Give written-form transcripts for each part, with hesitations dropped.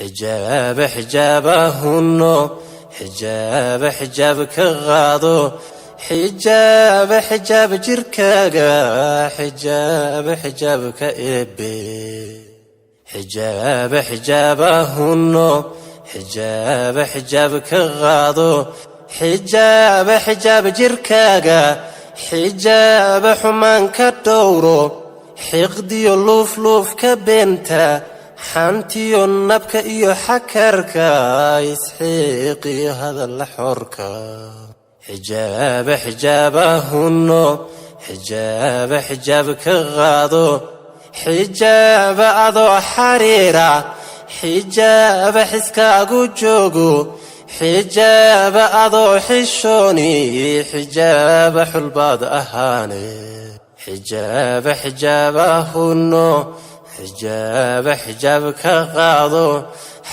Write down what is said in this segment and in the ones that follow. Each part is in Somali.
Xijaaba, xijaabahunno, xijaaba, xijaab ka qaado. Xijaaba, xijaab jirkaaga, xijaaba, xijaabka Eebe. Xijaaba, xijaabahunno, xijaaba, xijaab ka qaado. Xijaaba, xijaab jirkaaga, xijaaba, xumaan ka dhowro. Xiqdiyo luufluufka beenta, xantiyo nabka iyo xakarka, isxiiqiyo hadalla xorka. Xijaaba, xijaabahunno, xijaaba, xijaab ka qaado. Xijaaba adoo xariira, xijaaba xiskaagu joogo. Xijaaba adoo xishooni, xijaaba xulbaad ahaane. Xijaaba, xijaabahunno, xijaaba, xijaab ka qaado.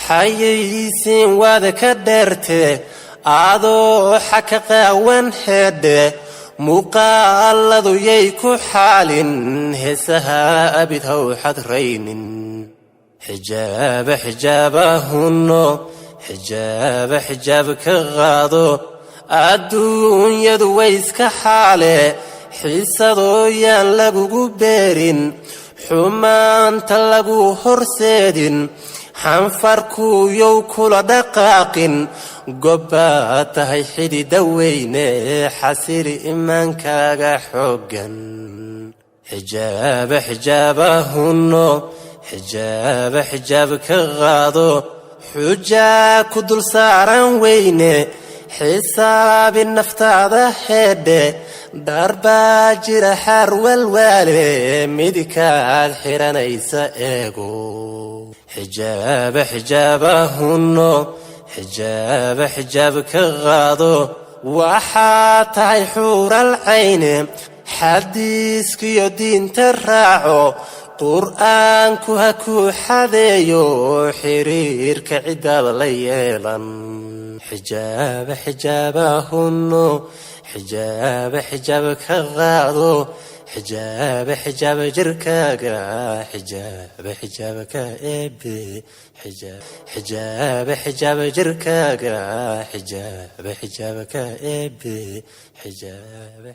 Xayaysiin waad ka dheerte, adoo xaka qaawan heedhe. Muuqaaladu yay ku xaalin, heesaha abid haw xadraynin. Xijaaba, xijaabahunno, xijaaba, xijaab ka qaado. Adduunyadu way iska xaale, xiisadooyaan lagugu beerin, xumaanta lagu horseedin, xanfarkuyow kula dhaqaaqin. Gobbaad tahay xidida weyne, xasili imaankaaga xooggan. Xijaaba, xijaabahunno, xijaaba, xijaab ka qaado. Xujaa ku dul saaran weyne, xisaabi naftaada heedhe. Dharbaa jira xaar walwaale, midkaad xiranaysa eego. Xijaaba, xijaabahunno, xijaaba, xijaab ka qaado. Waxaa tahay xuural cayne, xadiiskiyo diinta raaco. Qur'aanku ha kuu xadeeyo, xiriirka ciddaada la yeelan. Xijaaba, xijaabahunno, xijaaba, xijaab ka qaado. Xijaaba, xijaaba jirkaaga, xijaaba, xijaabka Eebe. Xijaaba, xijaaba jirkaaga, xijaaba, xijaabka Eebe, xijaaba.